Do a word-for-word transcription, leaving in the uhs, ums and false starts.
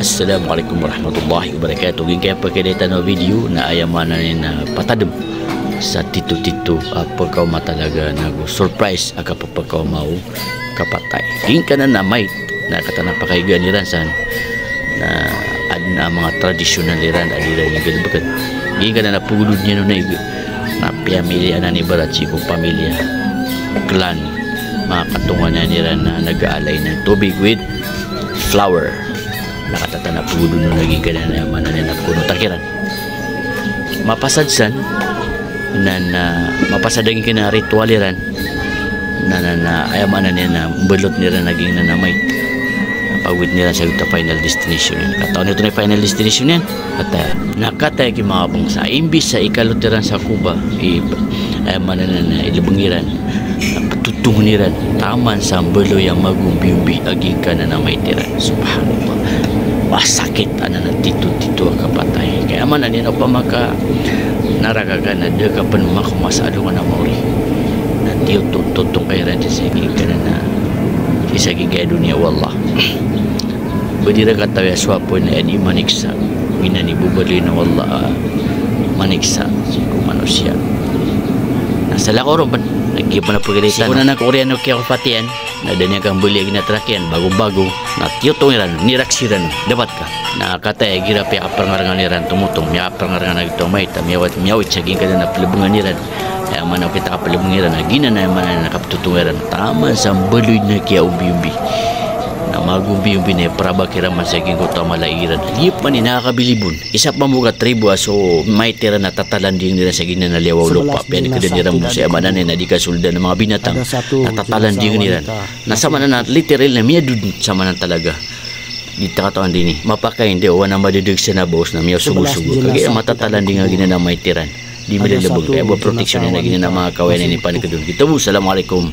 Assalamu alaikum warahmatullahi wabarakatuh. Giyangkaya pkhailay tano a video na aya maana niyan na patadm sa titotito a pkaoma talaga nago surprise a kapphakaoma o kapatay. Giyangkanan a mayit na kataya na pakaigaan iran san na adn a manga tradisyonal iran a di iran galbkn. Giyangkanan a pgolod niyan on a ig na piyamili anan ibarat sii ko pamilya, clan, manga katonganay iran na nag-aalay na tobig with flower. Na kataya na pgolod on a giyangkanan a aya maana niyan na pkhaonota kiran. Mapasad san na, na mapasad a giyangkanan a ritual iran na, na, na aya maana niyan na mbalotn iran a giyangkanan a mayit. Pagowit iran sa giyoto a final destination iyan. Katawan iyo oto na final destination iyan. Kataya, na kataya ki manga bangsa, imbis a ikalot iran sa koba, i, aya maana niyan na ilbng iran, ptotongn iran taman sa mbaloy a magombiyombi a giyangkanan a mayit iran. Subhanallah. Masakit anan a titotito a kapatay. Ka aya maana niyan na opama ka naraka ka na da ka pn makaoma sa alongan a maori, na tiyoto, totong ka iran sii sa giyangkanan a, sii sa giyangkaya doniya, wallah. Ba di iran katawi a so apoy na aya dii maniksa. Giyanan i babaloy o Allah a maniksa sii ko manosiya. Na salakaw ron pn, na giya pn a pagaritan. Sii ko na ko oriyan o kiyakapatiyan, na da niyan kambaliya a ginatrak iyan, bago-bago, na tiyotong iran, niraksi iran, dapat ka. Na kataya igira piyakaparngarngan iran, tomotong, miyakaparngarngan a giyoto a mayit a miyawit, miyawit sa giyangkanan a plbngan iran. Aya maana o kita kaplbng iran a giyanan, aya maana na kaptotong iran taman sa mbaloy na kiyaombiyombi. Na magombiyombi na iprabak iran man sa giyangkoto a mala iran. Giya pn i nakakabilib on. Isa pman bo ka tribo a so mayit iran na tatalandingn iran sa giyanan a liyawaw o lopa. Piyanikdn iran bo sa aya maana niyan na di kasoldan a manga binatang. Na tatalandingn iran. Na samanan a literal na miyadod, samanan talaga. Di ta katawan dini. Mapakain di, o wana madadg sa na baos na miyasogosogo. Kagiya matatalanding a giyanan a mayit iran. Di milalbng, kaya bo proteksyon iyan a giyanan a manga kawayan a inipanikd on. Kita bo, assalamu alaikum.